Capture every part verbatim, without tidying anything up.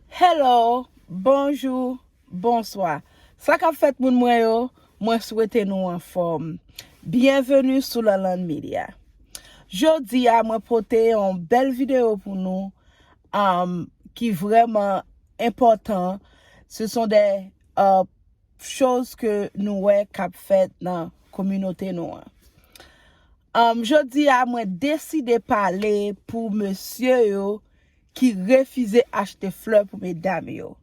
Hello, bonjou, bonswa. Sa k ap fèt moun mwen yo? Mwen swete nou anfòm. Byenveni sou Lanlann Media. Jodi a mwen pote yon bèl videyo pou nou, um, ki vrèman enpòtan. Ce sont des, uh, choses que nou wè k ap fèt nan kominote nou an. Um, jodi a mwen deside pale pou mesye yo ki refize achte flè pou medam yo.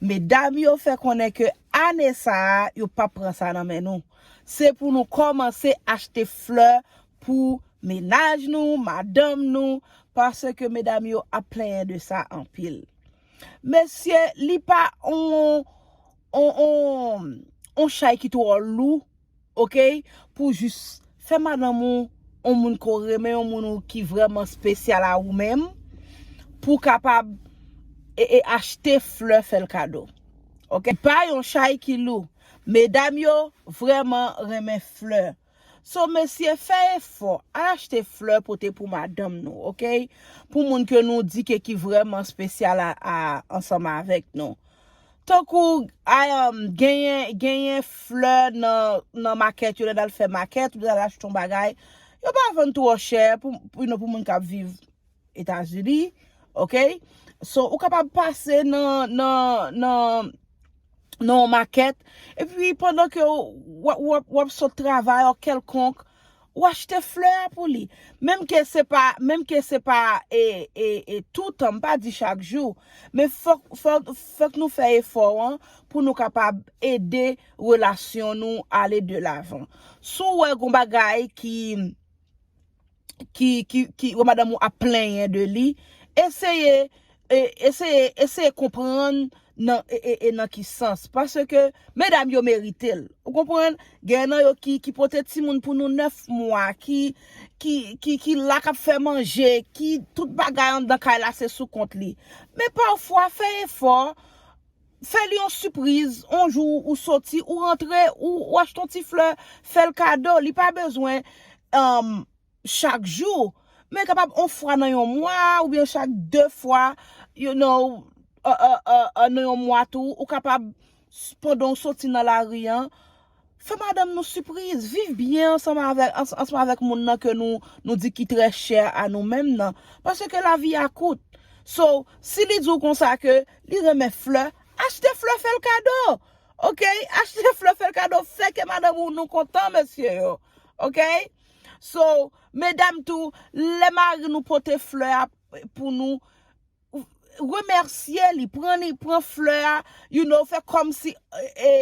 Medam yo fè konnen ke ane sa a, yo p ap pran sa nan men nou. Se pou nou kòmanse achte flè pou mennaj nou, madanm nou, paske medam yo ap plenyen de sa anpil. Mesye, li pa on, on, on, on chay ki twò lou, oke? Pou jis fè madanm ou, on moun ke w renmen, on moun ou ki vrèman espesyal a ou menm, pou w kapab e, e achte flè, fè l kado. Oke? Pa yon chay ki lou. Medam yo vrèman renmen flè. So, mesye, fè efò, al achte flè pote pou madanm nou, oke? Pou moun ke nou di ke ki vrèman espesyal a, a, ansanm avèk nou. Tankou, a, um, genyen, genyen flè nan, nan makèt yo, lè n al fè makèt, ou al achte yon bagay. Yo pa vann twò chè pou, pou, pou moun k ap viv Etazini, oke? So, ou kapab pase nan, nan, nan, nan yon makèt, epi pandan ke w, w, w, w ap sot travay ou kèlkonk, ou achte flè a pou li. Menm ke se pa, menm ke se pa, e, e, e, toutan, m pa di chak jou, men fòk, fòk, fòk nou fè efò an pou nou kapab ede relasyon nou ale de lavan. Si w wè gon bagay ki, ki, ki, ki, wè madanm ou ap plenyen de li, eseye, e, eseye, eseye konprann nan, e, e, e nan ki sans. Paske medam yo merite l. Ou konprann? Gen nan yo ki, ki pote timoun pou nou nèf mwa, ki, ki, ki, ki la k ap fè manje, ki tout bagay anndan kay la se sou kont li. Men pafwa, fè efò, fè li yon sipriz, yon jou ou soti, ou rantre, ou, ou achte yon ti flè, fè l kado. Li pa bezwen, um, chak jou, men kapab yon fwa nan yon mwa, oubyen chak de fwa, you know, uh, uh, uh, uh, nan yon mwa tou, ou kapab, s-, pandan w soti nan lari an, fè madanm nou sipriz, viv byen ansanm avèk, ans-, ansanm avèk moun nan ke nou, nou di ki trè chè a nou menm nan. Paske lavi a kout. So, si li di w konsa ke li renmen flè, achte flè, fè l kado. Oke? Achte flè, fè l kado, fè ke madanm ou nou kontan, mesye yo. Oke? So, medam tou, lè mari nou pote flè a pou nou, remèsye li, pran li, pran flè a, you know, fè kòmsi, e, e,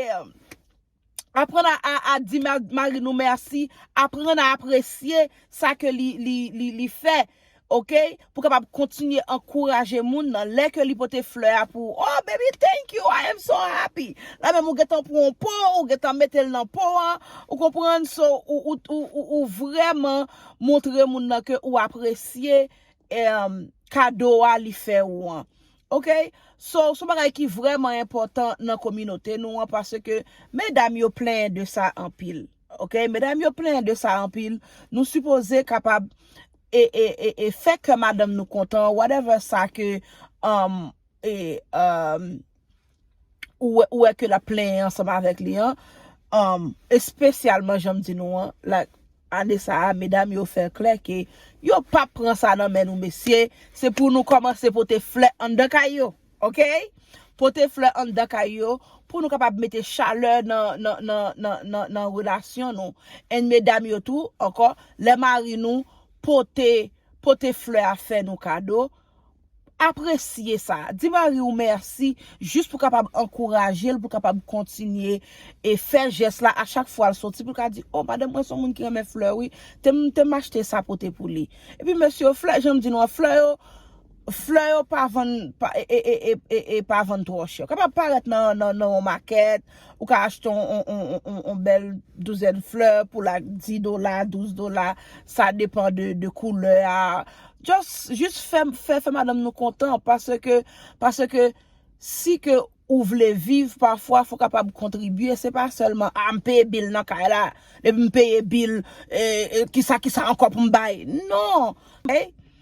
aprann a, a, a di ma-, mari nou mèsi, aprann a apresye sa ke li, li, li, li fè, oke? Pou kapab kontinye ankouraje moun nan, lè ke li pote flè a pou ou, "Oh, baby, thank you, I am so happy." La menm ou gentan pran yon po, ou gentan mete l nan po a, ou konprann? So, ou, ou, ou, ou, ou vrèman montre moun nan ke ou apresye, em, kado a li fè ou an. Oke? So, se yon bagay ki vrèman enpòtan nan kominote nou an, paske medam yo plenyen de sa anpil. Oke? Medam yo plenyen de sa anpil. Nou sipoze kapab e, e, e, e fè kè madanm nou kontan, whatever sa ke, um, e, um, ou wè, ou wè ke l ap plenyen ansanm avèk li an, um, espesyalman, jan m di nou an, like, ane sa a, medam yo fè klè ke yo p ap pran sa nan men nou, mesye. Se pou nou kòmanse pote flè anndan kay yo, oke? Pote flè anndan kay yo, pou nou kapab mete chalè nan, nan, nan, nan, nan, nan relasyon nou. And medam yo tou, ankò, lè mari nou pote, pote flè a, fè nou kado, apresye sa. Di mari w mèsi, jis pou kapab ankouraje l, pou kapab kontinye e fè jès la a chak fwa l soti, pou l ka di, "O, madanm mwen se yon moun ki renmen flè, wi. Te m, te m achte sa pote pou li." Epi, mesye yo, flè, jan m di nou an, flè yo, flè yo pa vann, pa, e, e, e, e, e, e pa vann twò chè. Ou kapab parèt nan, nan, nan yon makèt, ou ka achte yon, yon, yon, yon, yon, yon bèl douzèn flè pou, like, dis dola, douz dola, sa depan de, de koulè a. Just, jis fè, fè, fè madanm nou kontan, paske, paske si ke ou vle viv, pafwa, fò w kapab kontribye. Se pa sèlman, "A, m peye bil nan kay la. Depi m peye bil, e, e, kisa, kisa ankò pou m bay?" Non. Oke?